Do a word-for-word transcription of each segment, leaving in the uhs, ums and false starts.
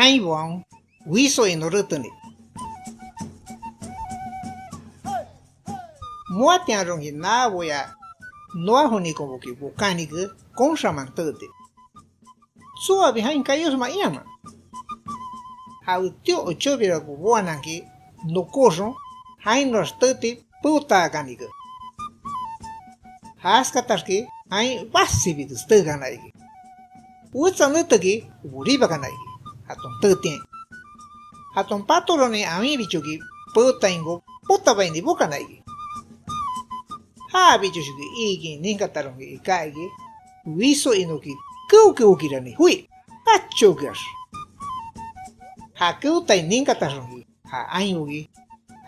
ainboaon wiso ino reteni. Moatianronki naboya noa jonikonboki bokanike konxaman teeti. Tsoabi jain kayosma iama. Jawetio ochóbirako boananki nokóxon, jainoax teeti peotaakanike. Jaskataxki jain basibires teekana iki. Wetsa neteki boribakana iki, jaton teetiain. Jaton patoronin awinbichoki peotainko potabaini bokana iki. Jabichoxiki iikin ninkataronki iká iki, wiso inoki keokeokirani joi, pachokeax. Ja keotai ninkataxonki, ja ainboki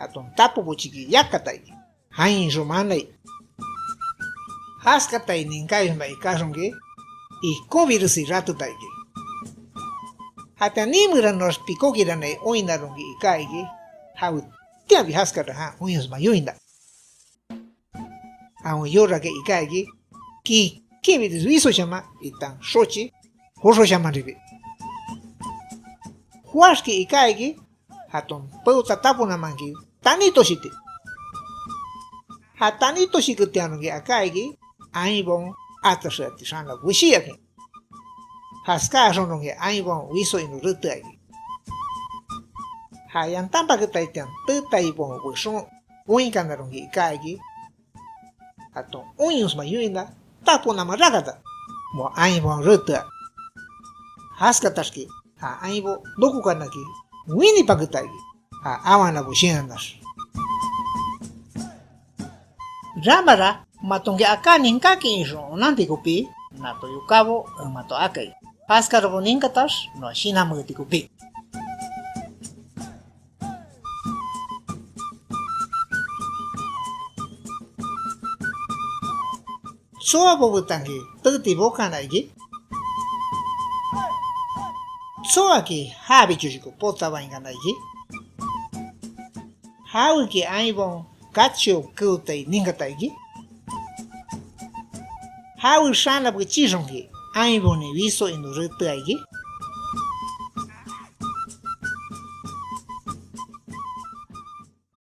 jaton tapo bochiki yakata iki, jain ixon manai. Jaskatai ninkáyosma ikaxonki, ikonbiresi rateta iki. Jatian nii meranoax pikókiranai oinnaronki iká iki, jawetianbi jaskara jan oinyosma yoina. Jawen yorake iká iki, kikinbires wisoshaman itan xochi joxoshamanribi. Joáxki iká iki, jaton peota taponamankin tanitoshiti. Ja tanitoshiketianonki aká iki, ainbaon ataxeati xana beshiakin. Jaskáaxonronki ainbaon wiso ino retea iki. Ja yantanpaketaitian teetaibaon bexon oinkanaronki iká iki, jaton oinyosma yoina, taponama rakata, moa ainbaon retea. Jaskataxki ja ainbo nokokanaki winipaketa iki, ja awanabo shinannax. Ramara matonki aká ninkákin ixon onanti kopí, nato yokábo en mato akai. Jaskarabo ninkatax noa shinanmeeti kopí. Tsoabo betanki teeti bokana iki, tsoaki jabichoshoko potabainkana iki. Jaweki ainbaon kachio keotai ninkata iki. Jawe xana bechixonki ainbonin wiso ino retea iki.